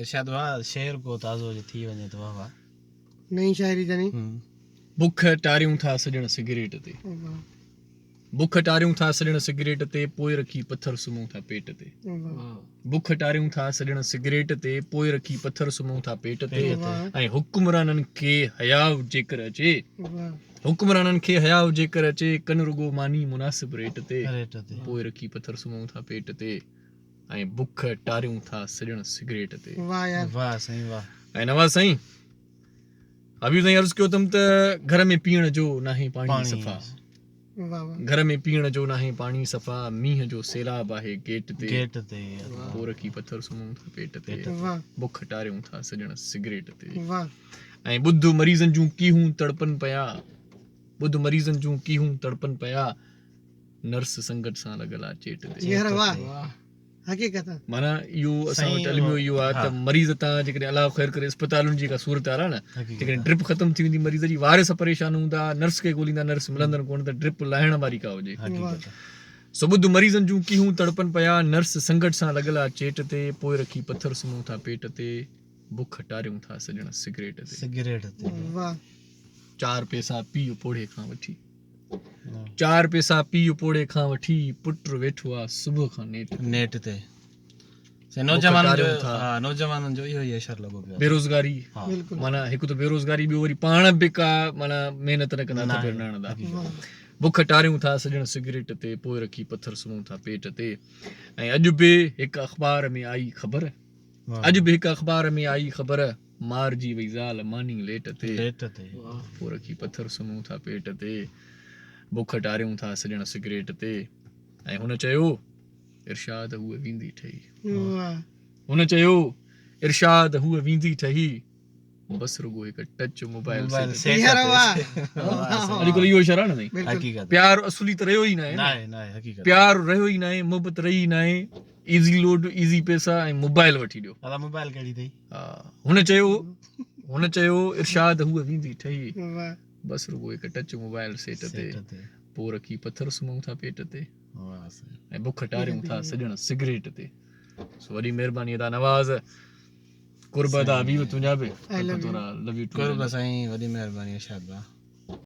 ارشاد ڀاء شعر ڪو تازو جي ٿي وڃي ته واه واه. نئين شاعري جني. بک ٽاريون ٿا سڄڻ سگريٽ تي. بک ٽاريون ٿا سڄڻ سگريٽ تي پوء رکي پٿر سمهون ٿا پيٽ تي. بک ٽاريون ٿا سڄڻ سگريٽ تي پوء رکي پٿر سمهون ٿا پيٽ تي ۽ حڪمرانن کي حياء جيڪر اچي حڪمرانن کي حياء جيڪر اچي ڪن رڳو ماني مناسب ريٽ تي پوء رکي پٿر سمهون ٿا پيٽ تي ۽ بک ٽاريون ٿا سڄڻ سگريٽ تي. واه يار. واه سائين واه. ۽ نواز سائين حبيب سائين عرض ڪيو اٿم ته گهر ۾ پيئڻ جو ناهي پاڻي صفا گهر ۾ پيئڻ جو ناهي پاڻي صفا مينهن جو سيلاب آهي گيٽ تي گيٽ تي پوء رکي پٿر سمهون ٿا پيٽ تي بک ٽاريون ٿا سڄڻ سگريٽ تي ۽ ٻڌ مريضن جون ڪيهون تڙپن پيا ٻڌ مريضن جون ڪيهون تڙپن پيا نرس سنگت سان لڳل آ چيٽ تي. يار واه حقيقت. معنيٰ اهو اسان وٽ الميو اهو آ ته مريض تان جيڪڏهن الله خير ڪري اسپتالن جي جيڪا صورتحال آ نه جيڪڏهن ڊرپ ختم ٿي ويندي مريض جي وارث پريشان هوندا نرس کي ڳوليندا نرس ملندن ڪونه ته ڊرپ لاهڻ واري ڪا هجي سو ٻڌ مريضن جون ڪيهون تڙپن پيا نرس سنگت سان لڳل آ چيٽ تي پوء رکي پٿر سمهون ٿا پيٽ تي بک ٽاريون ٿا سڄڻ سگريٽ تي سگريٽ تي چار پيسا پيء پوڙهي کان وٺي چار پيسا پيء پوڙهي کان وٺي پٽ ويٺو آ صبح کان نيٽ تي. نيٽ تي. سائين نوجوانن جو ها نوجوانن جو اهو ئي اشر لڳو پيو آ. بيروزگاري معنيٰ هڪ ته بيروزگاري ٻيو وري پاڻ به ڪا معنيٰ محنت نه ڪندا هٿ پير نه هڻندا. بک ٽاريون ٿا سڄڻ سگريٽ تي پوء رکي پٿر سمهون ٿا پيٽ تي ۽ اڄ به هڪ اخبار ۾ آئي خبر اڄ به هڪ اخبار ۾ آئي خبر مارجي وئي زال ماني ليٽ تي. ليٽ تي. پوء رکي پٿر سمهون ٿا پيٽ تي. بک ٽاريون ٿا سڄڻ سگريٽ تي. ۽ هن چيو ارشاد هوء ويندي ٺهي. هن چيو ارشاد هوء ويندي ٺهي. بس رڳو هڪ ٽچ موبائل سيٽ تي. اڄڪلهه اهو اشارو آهي نه سائين. پيار اصلي ته رهيو ئي ناهي نه. پيار رهيو ئي ناهي محبت رهي ئي ناهي. ايزي لوڊ ايزي پيسا ۽ موبائل وٺي ڏيو. دادا موبائل ڪهڙي اٿئي؟ هن چيو هن چيو ارشاد هوء ويندي ٺهي بس رڳو هڪ ٽچ موبائل سيٽ تي پوء رکي پٿر سمهون ٿا پيٽ تي ۽ بک ٽاريون ٿا سڄڻ سگريٽ تي سو وڏي مهرباني ادا نواز قرب ادا حبيب تنهنجا به لو يو قرب سائين وڏي مهرباني ارشاد ڀاء.